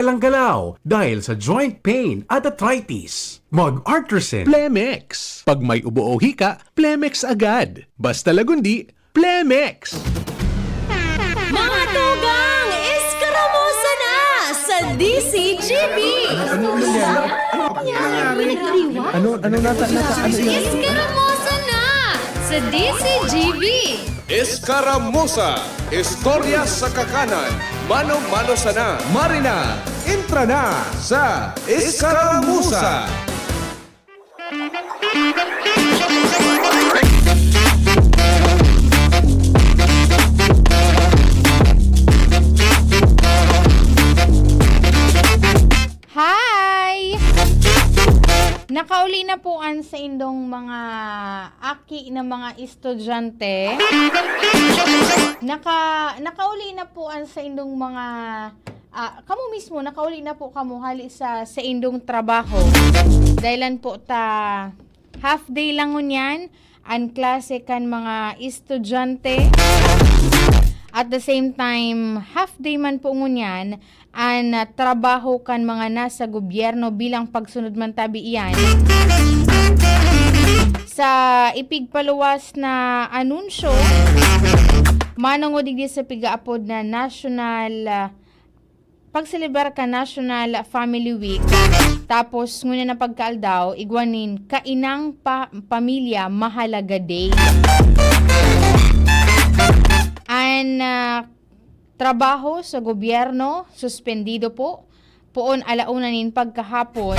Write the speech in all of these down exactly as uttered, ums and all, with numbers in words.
Walang galaw dahil sa joint pain at arthritis. Mag-Artresin. Plemex. Pag may ubo o hika, Plemex agad. Basta Lagundi, Plemex. Mga tugang, eskaramosa na sa D C G B! Ano nangyari? Ano, ano nata, nata, ano yan? Eskaramosa na sa D C G B! Eskaramusa, istorya sa kakanan, mano-mano sana. Marina, entra na sa Eskaramusa. Hi! Nakauli na po an saindong mga aki na mga estudyante. Naka, nakauli na po an saindong mga, ah, kamo mismo, nakauli na po kamo hali sa saindong trabaho. Dahilan po ta half day lang ngunyan an klase kan mga estudyante. At the same time, half day man po ngunyan an, ah, trabaho kan mga nasa gobyerno bilang pagsunod man tabi iyan sa ipigpaluwas na anunsyo manongod digdi sa pigaapod na national, ah, pagselebrar kan National Family Week. Tapos, ngunyan na pagkaaldaw, igwa nin Kainang pa, Pamilya Mahalaga Day. An, ah, trabaho sa gobyerno, suspendido po. Poon ala una nin pagkahapon,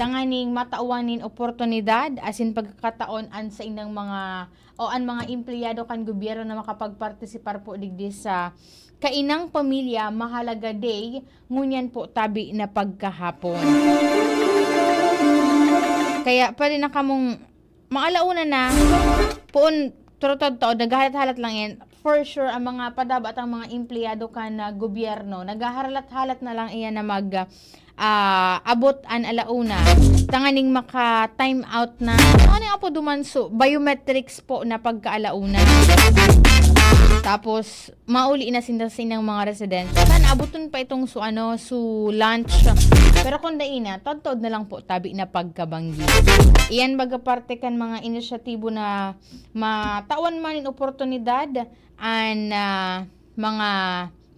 tanganing matawan nin oportunidad asin pagkakataon an saindang mga o an mga empleyado kan gobyerno na makapagpartisipar po digdi sa Kainang Pamilya Mahalaga Day, ngunyan po tabi na pagkahapon. Kaya pwede na kamong maalauna na, poon, turutod to, naghahalat-halat lang yan. For sure, ang mga padabat ang mga empleyado kan, ah, gobyerno, naghahalat-halat na lang iyan na mag, ah, abot an alauna, tanganing maka-time out na. Ano yung apo duman? So, biometrics po na pagkaalauna. Tapos, mauli na sinda sa ilang mga residence. Sana abuton pa itong su, ano, su lunch. Pero kung dai na, todtod na lang po tabi na pagkabanggi. Iyan baga parte kan mga inisyatibo na matawan man in oportunidad an, ah, mga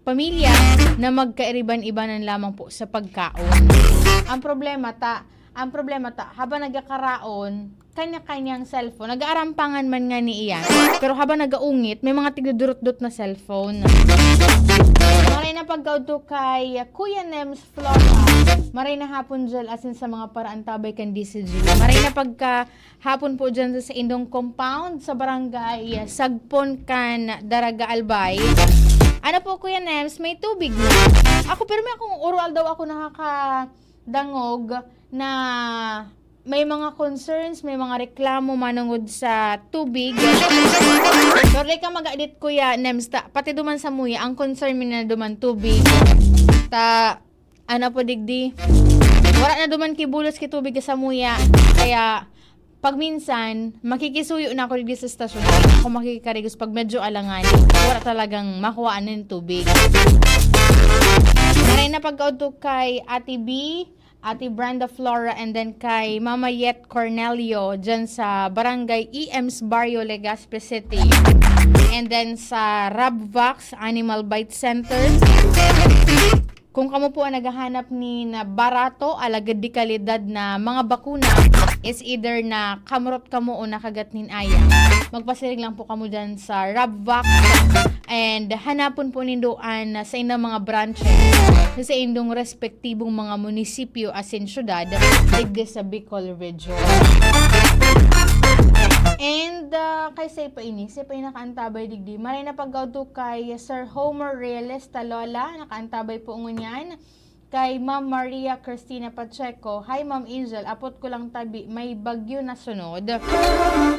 pamilya na magkairiban-ibanan lamang po sa pagkaon. Ang problema ta, ang problema ta, habang nagkakaraon, kanya-kanyang cellphone. Nag-aarampangan man nga ni iyan. Pero habang nag-aungit, may mga tigdudurot-dot na cellphone. Maray na pagkaudto kay Kuya Nems Flora. Maray na hapon, Jel, asin sa mga paraantabay kan D C G. Maray na pagka hapon po dyan sa indong compound sa barangay Sagpon kan Daraga Albay. Ano po, Kuya Nems, may tubig na. Ako, pero may akong oral daw ako nakakadangog na may mga concerns, may mga reklamo manungod sa tubig. Pero di ka mag-adit, Kuya Nems, ta, pati duman sa muya, ang concern mi na duman tubig. Ta, ano po digdi? Wala na duman ki bulos ki tubig sa muya. Kaya, pag minsan, makikisuyo na ako digdi sa estasyon. Ako makikikarigos pag medyo alangan. Wala talagang makuhaan ng tubig. Maray na pagkaudto kay Ate B, Ate Brenda Flora, and then kay Mama Yet Cornelio, dyan sa Barangay E M's Barrio, Legazpi City. And then sa Rabvax Animal Bite Center. Kung kamo po ang naghahanap ni na barato, alagad di kalidad na mga bakuna, is either na kamurot kamo o nakagat nin aya, magpasiring lang po kamo dyan sa Rabvax. And hanapon po nindo an sa inyong mga branches sa indong respektibong mga munisipyo asin syudad digdi sa Bicol Region. And, ah, kay say pa ini, say pa ini nakaantabay digdi. Maray na pagkaudto kay Sir Homer Realista Lola, nakaantabay po ngunyan. Kay Ma'am Maria Cristina Pacheco, "Hi, Ma'am Angel, apot ko lang tabi, may bagyo na sunod."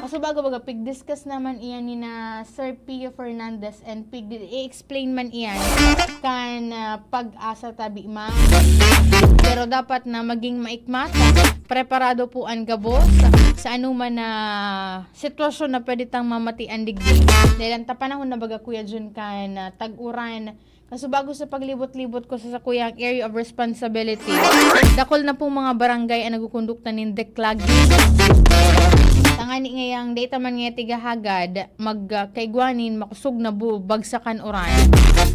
Kaso bago baga, pig-discuss naman iyan ni na Sir Pio Fernandez and pig-, i-explain man iyan kan, ah, pag-asa tabi, ma'am. Pero dapat na maging maikmat, preparado po ang gabos sa anuman na sitwasyon na pwede tang mamatian digdi. Dahil ang tapanahon na baga, Kuya Jun, kan, ah, tag-uran, Kaso bago sa paglibot-libot ko sa sakuyang area of responsibility, dakul na pong mga barangay ang nagkukondukta nin declogging. Tangani ngayang dai ta man ngaya tiga Hagad, mag, ah, kaigwanin, makosog na bu-, bagsakan uran.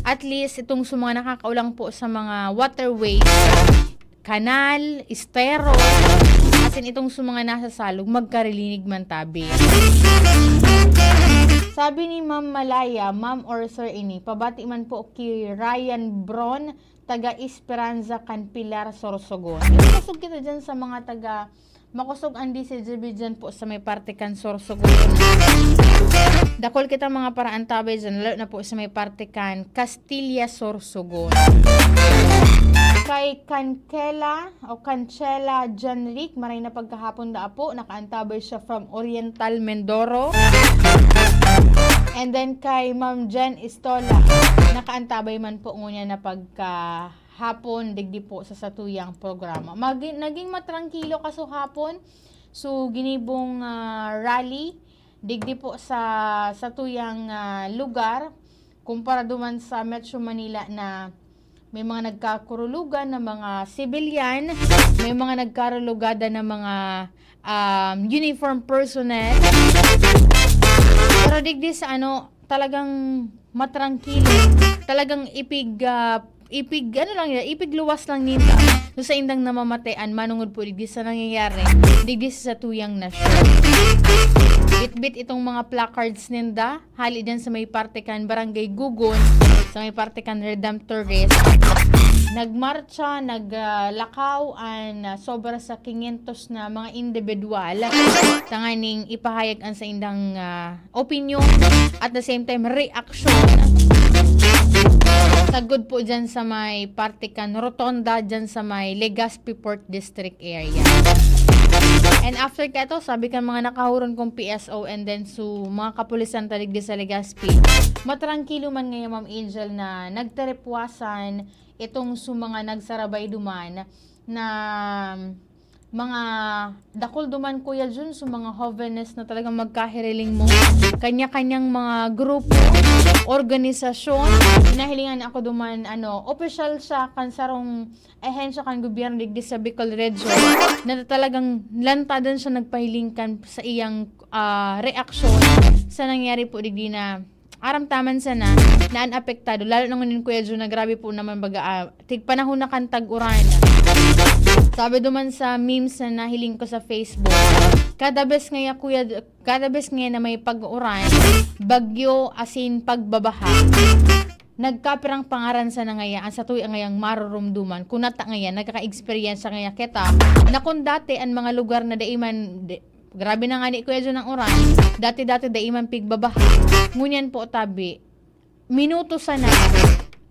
At least, itong sa mga nakakaulang po sa mga waterways, kanal, estero, asin itong sa mga nasa salog, magkarilinig man tabi. Sabi ni Ma'am Malaya, ma'am or sir ini, pabati man po ki Ryan Bron, taga Esperanza kan Pilar, Sorsogon. Makosog kita dyan sa mga taga, makosog ang D C G B dyan po sa may parte kan Sorsogon. Dakol kita mga paraantabay dyan, lalo na po sa may parte kan Castilla, Sorsogon. Kay Kankela o Kanchela Janric, maray na pagkahapon da apo, nakaantabay siya from Oriental, Mindoro. And then kay Ma'am Jen Istola, nakaantabay man po ngunyan na pagkahapon digdi po sa satuyang programa. Magi-, naging matrangkilo kaso hapon, so ginibong, ah, rally digdi po sa satuyang, ah, lugar, kumpara duman sa Metro Manila na may mga nagkakurulugan na mga sibilyan, may mga nagkarulugada na mga, um, uniform personnel. Pero digdi sa ano, talagang matrangkilo, talagang ipig, ah, ipig, ano lang yan, ipigluwas lang ninda. So, sa indang namamatean, manungod po digdi sa nangyayari, digdi sa satuyang nasyon. Bitbit itong mga placards ninda, hali dyan sa may parte kan Barangay Gugon, sa may parte kan Redemptorist. Nagmarcha, naglakaw an, ah, sobra sa quinientos na mga individual tanganing ipahayag an saindang, ah, opinyon, at the same time, reaksyon. Sagod po dyan sa may parte kan Rotonda, dyan sa may Legazpi Port District area. And after kato, sabi kan mga nakahuron kong P S O and then su mga kapulisan ta digdi sa Legazpi, matrangkilo man ngaya, Ma'am Angel, na nagtaripwasan itong su mga nagsarabay duman na mga dakul duman, Kuya Jun, su mga hovenes na talagang magkahiriling mo. Kanya-kanyang mga grupo, organisasyon. Nahilingan ako duman, ano, opisyal siya kan sarong ahensya kan gobyerno digdi sa Bicol Region na talagang lantadan siya nagpahiling kan sa iyang, ah, reaksyon sa nangyari po digdi na aram ta man sana na an apektado, lalo na ngunyan, Kuya Jun, na grabe po naman baga, ah, tig panahon na kan tag-uran. Sabi duman sa memes na nahiling ko sa Facebook, kada bes ngaya, Kuya, kada bes ngaya na may pag-uran, bagyo, asin pagbabaha, nagkapirang pangaran sana ngaya an satuya ngayang marurumduman. Kun nata ngaya, nagkaka-eksperyensya ngaya kita na kun dati an mga lugar na dai man, di, grabe na ngani, Kuya Jun, ang uran. Dati-dati dai man pigbabaha. Ngunyan po, tabi, minuto sana,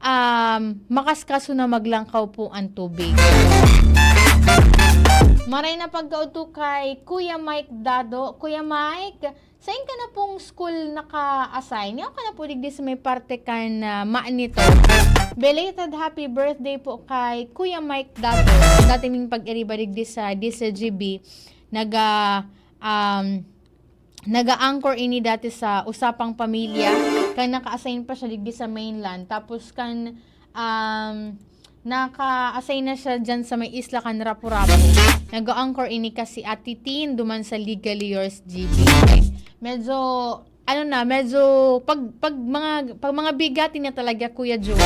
um, makaskaso na maglangkaw po ang tubig. Maray na pagkaudto kay Kuya Mike Dado. Kuya Mike, sain ka na pong school naka-assign? Yaon ka na po digdi sa may parte kan, ah, Manito. Belated happy birthday po kay Kuya Mike Dado. Dati ming pag-iriba digdi sa D C G B. Naga, um, naga-anchor ini dati sa Usapang Pamilya. Kan naka-assign pa siya digdi sa mainland. Tapos kan, um, naka-assign na siya dyan sa may isla kan Rapu-Rapu. Nag-anchor ini kasi Ate Tin, duman sa Legally Yours G B. Medyo, ano na, medyo pag, pag mga, pag mga bigati na talaga, Kuya Joe,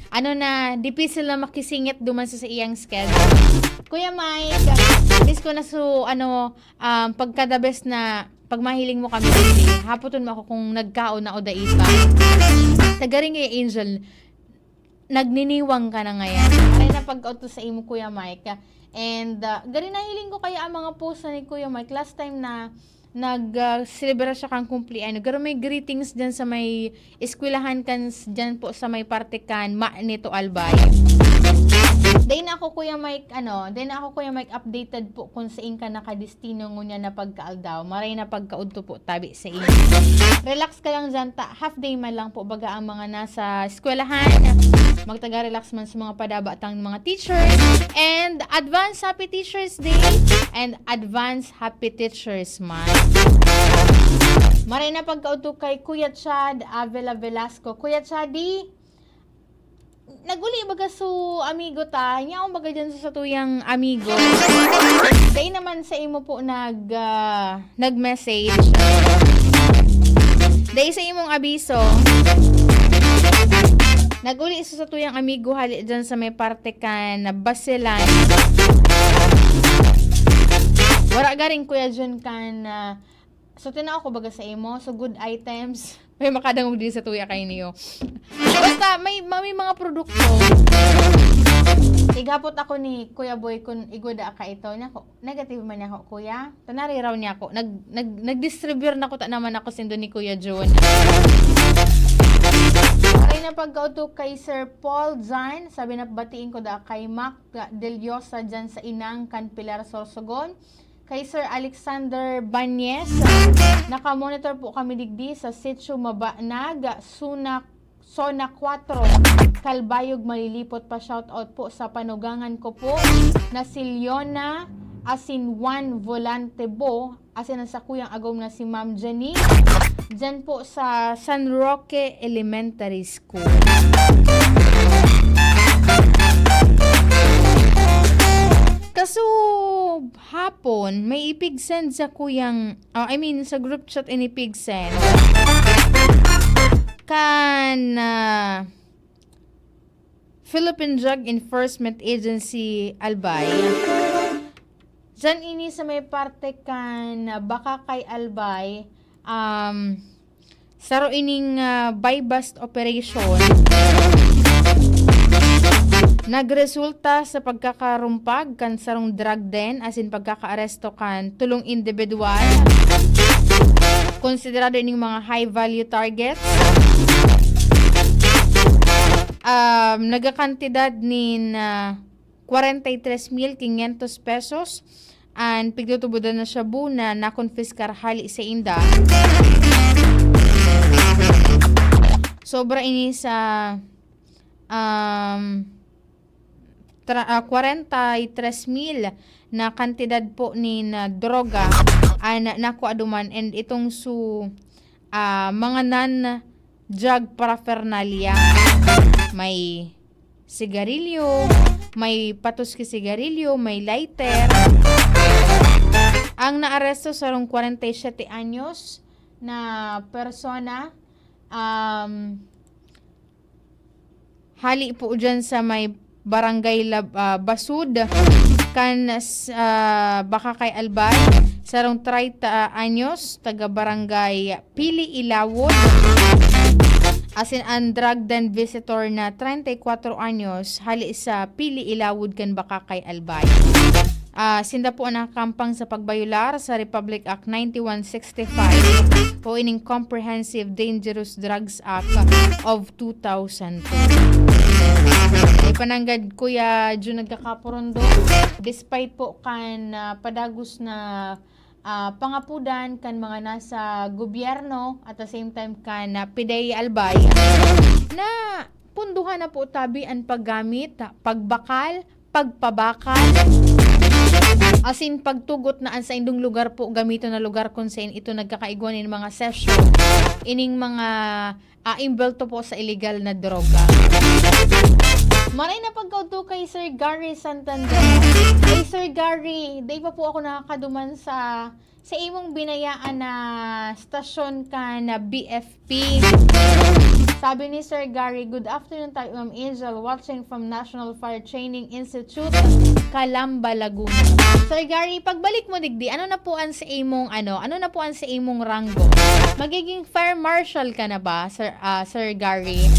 ano na, dipisil na makisingit duman sa, sa iyang schedule. Kuya Mike, miss ko na su, ano, um, pagka the best na pag mahiling mo kami, hapoton mo ako kung nagkaon na o dai pa. Sa garing kay Angel, nagniniwang ka na ngayon. Ay, napag-auto sa imo, Kuya Mike. And, ah, gari nahiling ko kaya ang mga post ni Kuya Mike. Last time na nag, ah, selebra siya kang kumpleaños. Garo may greetings dyan sa may eskwelahan kan s-, dyan po sa may parte kan Manito, Albay. Dai na ako, Kuya Mike, ano, dai na ako, Kuya Mike, updated po kung sain ka nakadestino ngunyan na pagkaaldaw. Maray na pagkaudto po, tabi sa inyo. Relax ka lang dyan, ta, half day man lang po, baga ang mga nasa eskwelahan. Magtaga-relax man sa mga padaba tang mga teachers. And advance happy Teachers Day. And advance happy Teachers Month. Maray na pagkaudto kay Kuya Chad Avila Velasco. Kuya Chadi, Nag-uli baga su amigo ta, nyaon baga dyan sa satuyang amigo. Dai naman sa imo po nag, ah, nag-message. Dai sa imong abiso. Nag-uli sa satuyang amigo hali dyan sa may parte kan Basilan. Wara garing Kuya Jun kan, ah, So, tinao ko baga sa imo. So, good items. May makadangog din sa tuya kay niyo. Basta, may, may mga produkto. Ighapot ako ni Kuya Boy kun igwa daa ka ito. Niya ko, negative man niya ako, Kuya. Tanari raw niya ako. Nag, nag, nag-distribute na ko ta naman ako sindo ni Kuya Jun. Ay na pagkauto kay Sir Paul Zan. Sabi na batiin ko da kay Mac Deliosa dyan sa Inang kan Pilar Sorsogon. Kay Sir Alexander Banyes, naka-monitor po kami digdi sa Sitio Mabanag, Suna, Zona four, Calbayog, Malilipot. Pa-shoutout po sa panugangan ko po na si Leona asin Juan Volante Bo, asin ang sakuyang agom na si Ma'am Jenny, dyan po sa San Roque Elementary School. Kaso, hapon, may ipig-send sa kuyang, ah, I mean, sa group chat ini pig-send. Kan, ah, Philippine Drug Enforcement Agency, Albay. Diyan ini sa may parte kan, ah, Bacacay, Albay, um, saro ining, ah, buy-bust operation. Nagresulta sa pagkakarumpag kan sarong drug den asin pagkakaaresto kan tolong indibidwal. Konsiderado ining mga high-value targets. Um, nagkakantidad nin, ah, kwarenta y tres mil quinientos pesos an pigtutubodan na shabu na nakonpiskar hali sainda. Sobra ini sa, um, tra-, ah, kwarenta y tres mil na kantidad po nin droga an nakua duman, and itong su-, ah, mga non-drug paraphernalia. May sigarilyo, may patos ki sigarilyo, may lighter. Ang naaresto sarong kwarenta y siyete anyos na persona, um, hali po dyan sa may Barangay Lab-, ah, Basud, kan s-, ah, Bacacay, Albay, sarong treinta anyos, taga Barangay Pili Ilawod, asin an drug den visitor na treinta y cuatro anyos, hali sa Pili Ilawod kan Bacacay, Albay. Ah, sinda po ang nakakampang sa pagbayolar sa Republic Act ninety-one sixty-five o ining Comprehensive Dangerous Drugs Act of two thousand two. Ay pananggad, Kuya Jun, nagkakapurundo, despite po kan, ah, padagos na, ah, pangapudan kan mga nasa gobyerno, at the same time kan, ah, P D E A Albay, na punduhan na po tabi an paggamit, pagbakal, pagpabakal, asin pagtugot na an saindong lugar po gamiton na lugar kun sain ito nagkakaigwa nin mga sesyon ining mga, ah, imbelto po sa iligal na droga. Maray na pagkaudto kay Sir Gary Santander. Hey, Sir Gary, dai pa po ako nakakaduman sa sa imong binayaan na stasyon kan B F P. Sabi ni Sir Gary, "Good afternoon tayo, Ma'am Angel, watching from National Fire Training Institute, Calamba, Laguna." Sir Gary, pagbalik mo digdi, ano na po ang sa imong, ano, ano na po ang sa imong ranggo? Magiging fire marshal ka na ba, Sir, ah, Sir Gary?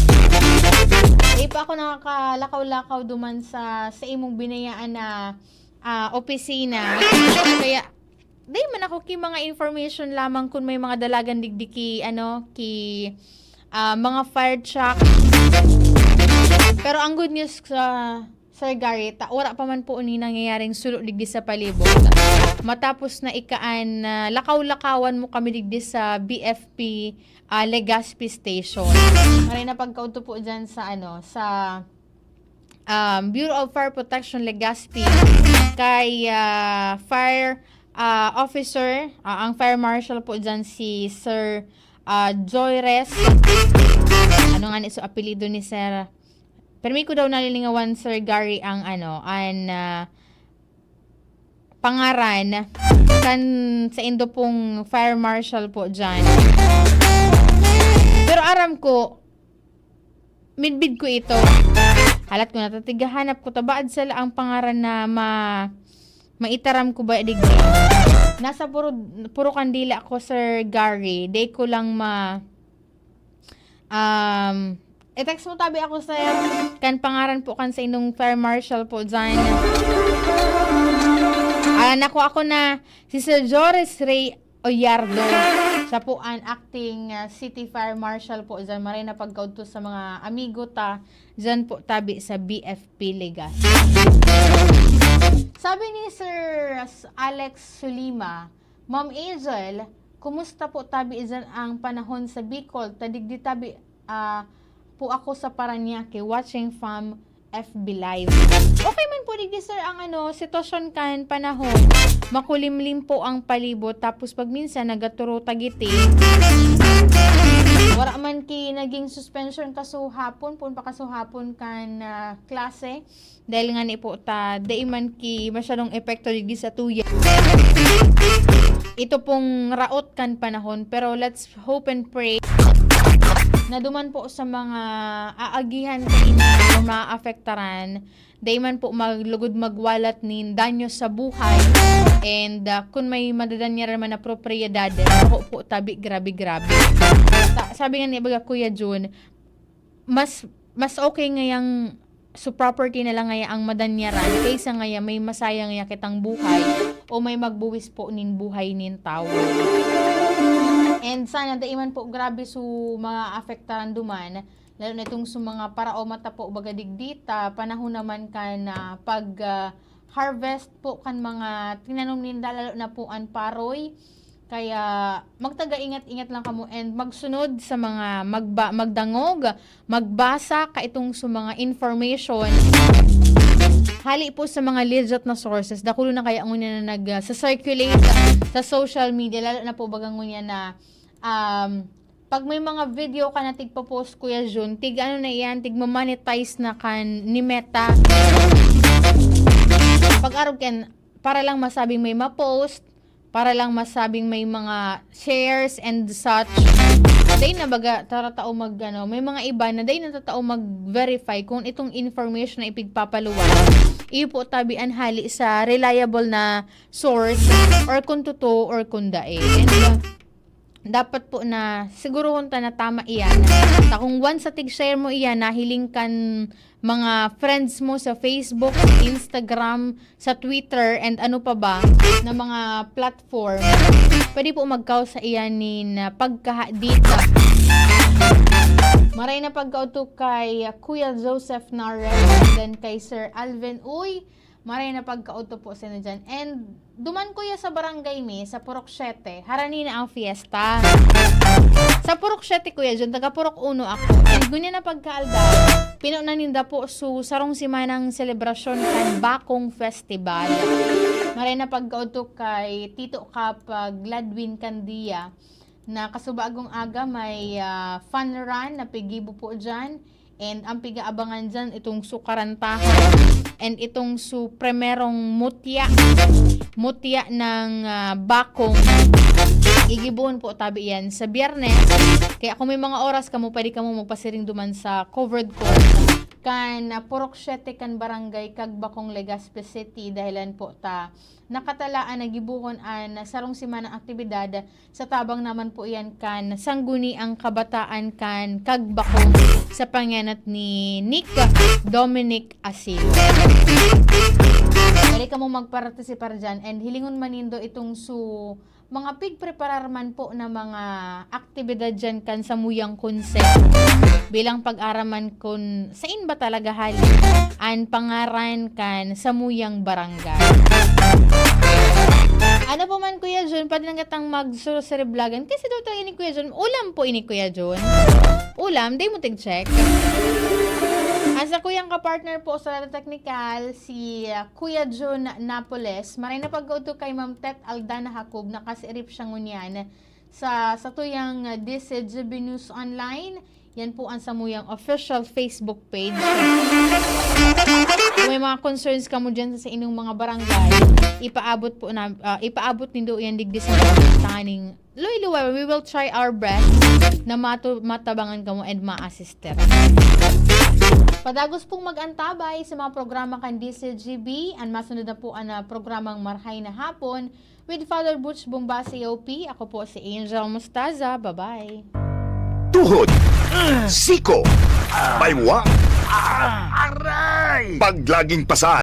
Di pa ako nakakalakaw-lakaw duman sa, sa imong binayaan na, ah, opisina. Kaya, di man ako ki mga information lamang kun may mga dalagan digdi ki, ano, ki, ah, mga fire truck. Pero ang good news sa Sir Gary, ta-, wala pa man po ni nangyayaring sulo digdi sa palibot. Matapos na ikaan, ah, lakaw-lakawan mo kami digdi sa B F P, ah, Legazpi Station. Maray na pagkaudto po dyan sa, ano, sa um, Bureau of Fire Protection Legazpi kay, ah, fire, ah, officer, ah, ang fire marshal po dyan si Sir, ah, Joyres. Ano nga ni so apelyido ni Sir? Permi ko daw nalingawan, Sir Gary, ang ano, an, ah, pangaran kan saindo pong fire marshal po diyan. Pero aram ko, midbid ko ito. Halat ko, natatigahanap ko, tabaad sala ang pangaran na ma-, maitaram ko ba digdi. Nasa puro, puro kandila ko, Sir Gary. Day ko lang ma-, um, i-text mo tabi ako, sir, kan pangaran po kan saindong fire marshal po dyan. Ah, nakuha ko na si Sir Joris Ray Oyardo. Siya po an acting, ah, city fire marshal po dyan. Maray na pagkaudto sa mga amigo ta dyan po tabi sa B F P Legazpi. Sabi ni Sir Alex Sulima, Ma'am Angel, kumusta po tabi dyan ang panahon sa Bicol? Tadigdi tabi, ah, po ako sa Parañaque, watching from F B Live. Okay man po digdi, sir, ang ano, sitwasyon kan panahon. Makulimlim po ang palibot, tapos pag minsan nagaturo tagiti. Wala man ki naging suspension kasuhapon, pun pakasuhapon kan, ah, klase. Dahil nga ni po ta, dai man ki masyadong epekto digdi sa tuya. Ito pong raot kan panahon, pero let's hope and pray na duman po sa mga aagihan kaini o maapektaran, dai man po maglugod magwalat nin danyo sa buhay. And, ah, kun may madadanyaran man na propriedades, ako po tabi, grabe-grabe. Ta-, sabi nga ni baga Kuya Jun, mas, mas okay ngayang so property na lang ngaya ang madanyaran kaysa ngaya may masayang ngaya kitang buhay o may magbuwis po nin buhay nin tawo. And sana dai man po grabe so maapektaran duman, lalo na itong sa mga paraoma ta po baga digdi ta panahon naman kan, ah, pag, ah, harvest po kan mga tinanom ninda, lalo na po an paroy. Kaya magtaga-ingat-ingat lang kamo and magsunod sa mga magba-, magdangog, magbasa kaitong sa mga information. Hali po sa mga legit na sources, dakulo na kaya ngunyan na nag, ah, sa circulate sa social media, lalo na po baga ngunyan na, um, pag may mga video ka na tigpo-post, Kuya Jun, tig ano na iyan, tigmamonetize na kan ni Meta. Pag-arog kan, para lang masabing may ma-post, para lang masabing may mga shares and such. Dai na baga taratao mag, ano, may mga iba na dai na tatao mag-verify kung itong information na ipigpapaluwas, iyo po tabi an hali sa reliable na source or kung totoo or kung dai. And, uh, dapat po na siguruhon ta na tama iyan. Ta kung once sa tig-share mo iyan, nahiling kan mga friends mo sa Facebook, sa Instagram, sa Twitter, and ano pa ba na mga platform, pwede po magkaos sa iyan nin, ah, pagkahadit. Maray na pagkaudto kay, ah, Kuya Joseph Nares, and then kay Sir Alvin. Uy, maray na pagkaudto po sa inyo dyan. And duman, kuya, sa barangay mi, sa Purok Siete, harani na ang fiesta. Sa Purok Siete, Kuya Jun, taga Purok Uno ako. And ngunyan na pagkaaldaw, pino na ninda po so sarong semanang selebrasyon kan Bakong Festival. Maray na pagkaudto kay Tito Kap, ah, Gladwin Candia, na kasubagong aga may, ah, fun run na pigibo po dyan. And ang pigaabangan dyan, itong su karantahan. And itong su primerong mutya. Mutya ng, ah, bakong. Gigibohon po tabi yan sa Biyernes. Kaya kung may mga oras kamo, pwede kamo magpasiring duman sa covered court kan, ah, Purok Siete kan Barangay Cagbacong, Legazpi City. Dahilan po ta nakatalaan na gibohon an sarong semanang aktibidad sa tabang naman po iyan kan Sangguniang Kabataan kan Cagbacong sa pangenot ni Nick Dominic Asil. Pwede kamo magpartisipar dyan and hilingon man nindo itong su mga pigpreparar man po na mga aktibidad dyan kan samuyang konsehal bilang pag-araman kun sain ba talaga hali an pangaran kan samuyang barangay. Ano po man, Kuya Jun, pwede lang kitang mag-sursuri vlogan. Kasi daw talaga ni Kuya Jun, ulam po ini, Kuya Jun. Ulam, di mo tig-check. Ang sa kuyang kapartner po sa Lado Technical, si, ah, Kuya Jun Napoles. Maray na pagkaudto kay Ma'am Tet Aldana Jacob, nakasirip siya ngunyan sa, sa tuyang, ah, D C G B News Online. Yan po ang samuyang official Facebook page. Kung may mga concerns kamo dyan sa inyong mga barangay, ipaabot po na, ah, ipaabot nindo yan digdi sa tanganing Loy Luway. We will try our best na matu- matabangan kamo and ma-assist. Padagos pong mag-antabay sa mga programa kan D C G B. Ang masunod na po ang, ah, programang Marhay na Hapon with Father Butch Bomba, C O P. Ako po si Angel Mostaza. Bye-bye. Tuhod, siko, baywa, aray, paglaging pasan.